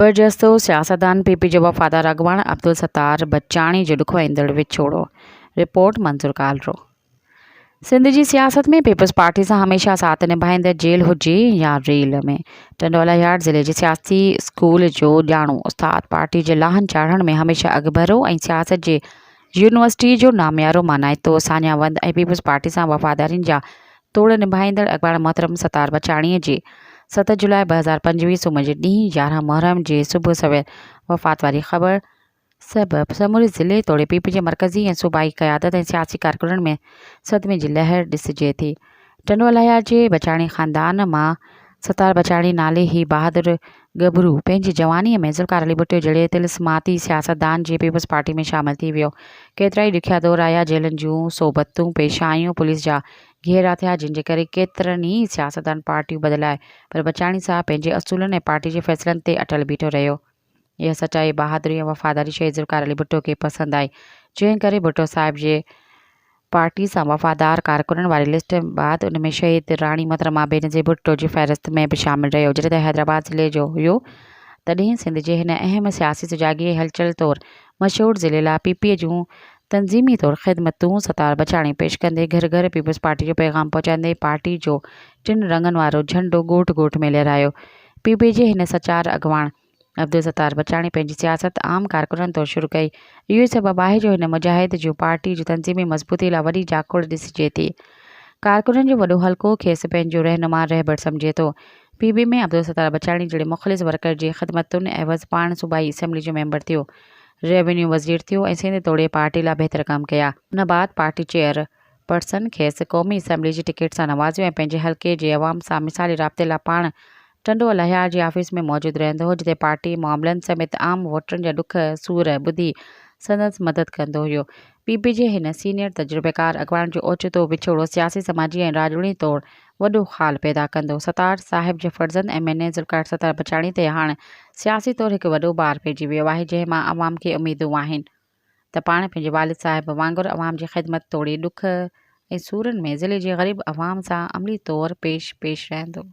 برجستو سياستدان P P جو وفادار اڳواڻ عبدالستار بچاڻي جو ڏکوئيندڙ وڇوڙو، رپورٽ منظور ڪالرو. سنڌ جي سياست ۾ پيپلز پارٽي سان هميشه ساٿ نڀائيندڙ جيل هجي يا ريل ۾ ٽنڊوالهيار ضلعي جي سياسي اسڪول جو ڄاڻو استاد پارٽي جي لاهن چاڙهن ۾ هميشه اڳڀرو ۽ سياست جي يونيورسٽي جو ناميارو مانائتو ساڃاهه وند ۽ پيپلز پارٽي سان وفادارين جا توڙ نڀائيندڙ اڳواڻ محترم ستار بچاڻي جي ست جولاء 2025 سومر جي ڏينهن 11 محرم جي صبح سوير وفات واري خبر سبب سموري ضلعي توڙي پي پي جي مرڪزي ۽ صوبائي قيادت ۽ سياسي ڪارڪنن ۾ صدمي جي لهر ڏسجي ٿي. ٽنڊو الهيار جي بچاڻي خاندان مان ستار بچاڻي نالي هي بهادر ڳڀرو پنهنجي جوانيء ۾ ذوالفقار علي ڀٽو جهڙي طلسماتي سياستدان جي پيپلز پارٽي ۾ شامل ٿي ويو. ڪيترائي ڏکيا دور آيا، جيلن جون صحبتون پيش آيون، پوليس جا گهيرا ٿيا، جن جي ڪري ڪيترن ئي سياستدان پارٽيون بدلائي، پر بچاڻي صاحب پنهنجي اصولن ۽ پارٽي جي فيصلن تي اٽل بيٺو رهيو. اها سچائي، بهادري ۽ وفاداري شهيد ذوالفقار علي ڀٽو کي پسند آئي، جنهن ڪري ڀٽو صاحب جي پارٽي سان وفادار ڪارڪنن واري لسٽ بعد ان ۾ شهيد راڻي محترمه بينظير ڀٽو جي فهرست ۾ به شامل رهيو. جڏهن ته حيدرآباد ضلعي جو هيو تڏهن سنڌ جي هن اهم سياسي سجاڳي ۽ هلچل طور مشهور ضلعي لاء پي پي جون تنظيمي طور خدمتون ستار بچاڻي پيش ڪندي گهر گهر پيپلز پارٽي جو پيغام پهچائيندي پارٽي جو ٽن رنگن وارو جهنڊو ڳوٺ ڳوٺ ۾ لهرايو. پي پي جي هن سچار اڳواڻ عبدالستار بچاڻي پنهنجي سياست عام ڪارڪنن طور شروع ڪئي. اهو ئي سبب آهي جو هن مجاهد جون پارٽي جي تنظيمي مضبوطي لاء وڏي جاکوڙ ڏسجي ٿي. ڪارڪنن جو وڏو حلقو کيس پنهنجو رهنما رهبر سمجهي ٿو. پي بي ۾ عبدالستار بچاڻي جهڙي مخلص ورڪر جي خدمتن عيوض پاڻ صوبائي اسيمبلي جو ميمبر ٿيو، ريونيو وزير ٿيو ۽ سنڌ توڙي پارٽي لاء بهتر ڪم ڪيا. ان بعد پارٽي چيئر پرسن کيس قومي اسيمبلي جي ٽڪيٽ سان نوازيو ۽ پنهنجي حلقي جي عوام سان مثالي رابطي لاء پاڻ ٽنڊو الهيار جي آفيس ۾ موجود رهندو هو جتي پارٽي معاملن سميت عام ووٽرن جا ڏک سور ٻڌي سندس مدد ڪندو هيو. پي پي جي هن سينيئر تجربيڪار اڳواڻ جو اوچتو وڇوڙو سياسي سماجي ۽ راڄوڻي طور وڏو خال پيدا ڪندو. ستار صاحب جي فرزند M N A Zulfiqar Sattar Bachani تي هاڻ سياسي طور هڪ وڏو بار پئجي ويو آهي جنهن مان عوام کي اميدون آهن ته پاڻ پنهنجي والد صاحب وانگر عوام جي خدمت توڙي ڏک ۽ سورن ۾ ضلعي جي غريب عوام سان عملي طور پيش پيش رهندو.